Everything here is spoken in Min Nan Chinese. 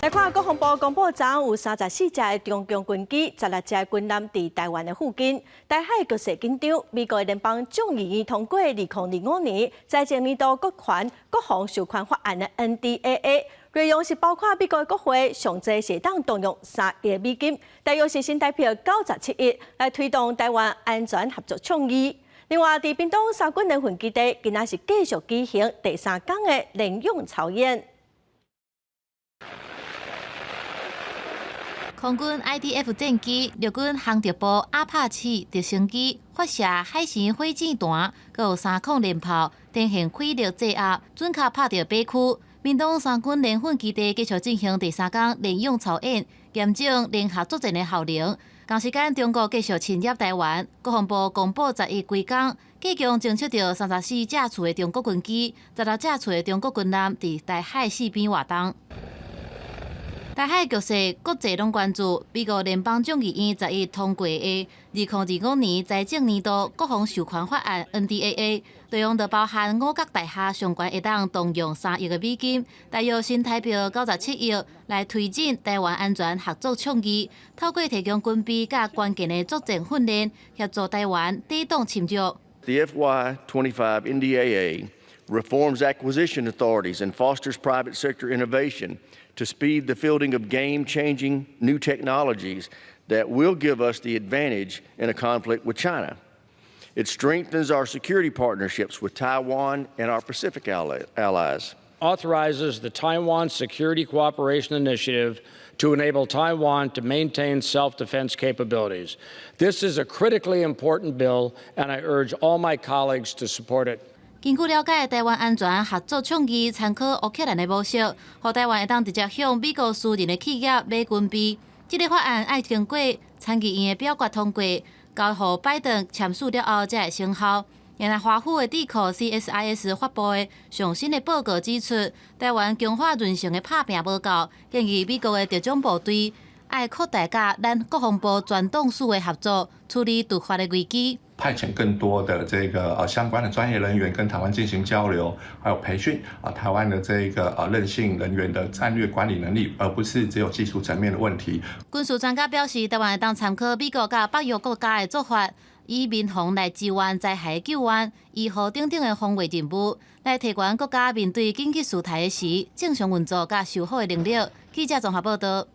來看國防部公布，昨昏有34架的中共軍機、16隻軍艦佇臺灣的附近。台海局勢緊張，美國聯邦眾議院通過2025年財政年度國防授權法案的 NDAA，內容是包括美國國會上濟會當動用3億美金，大約是新台幣97億，來推動臺灣安全合作倡議。另外，佇屏東三軍聯訓基地，今仔是繼續舉行第三工的聯勇操演。空軍 IDF 戰機、陸軍航特部阿帕契直升機發射海神火箭彈，閣有三孔連炮，展現火力制壓，準確拍著靶區。屏東三軍聯訓基地繼續進行第三工聯勇操演，驗證聯合作戰的效能。同時間，中國繼續侵入臺灣，國防部公布十一規工，計共偵測著34架次的中國軍機、16架次的中國軍艦佇台海四邊活動。台海局勢，國際攏關注。美國聯邦眾議院十一通過的2025年財政年度國防授權法案 NDAA，內容就包含五角大廈上懸會當動用3億個美金，大約新台幣97億，來推進台灣安全合作倡議，透過提供軍備佮關鍵的作戰訓練，協助台灣抵擋侵略。 The FY25 NDAA reforms acquisition authorities and fosters private sector innovation to speed the fielding of game-changing new technologies that will give us the advantage in a conflict with China. It strengthens our security partnerships with Taiwan and our Pacific allies. Authorizes the Taiwan Security Cooperation Initiative to enable Taiwan to maintain self-defense capabilities. This is a critically important bill, and I urge all my colleagues to support it. 根據了解，台灣安全合作倡議參考烏克蘭的模式，予台灣會當直接向美國私人的企業買軍備。這个法案愛經過參議院的表決通過，交予拜登簽署了後才會生效。然後華府的智庫 CSIS 發布的上新的報告指出，台灣強化韌性的拍拚無夠，建議美國的特種部隊愛擴大佮咱國防部全黨署的合作，處理突發的危機。派遣更多的這個相關的專業人員跟台灣進行交流，還有培訓啊，台灣的這個韌性人員的戰略管理能力，而不是只有技術層面的問題。軍事專家表示，台灣會當參考美國佮北約國家的做法，以民防來支援災害救援、醫護等等的防衛任務，來提懸國家面對緊急事態時正常運作佮修復的能力。記者綜合報道。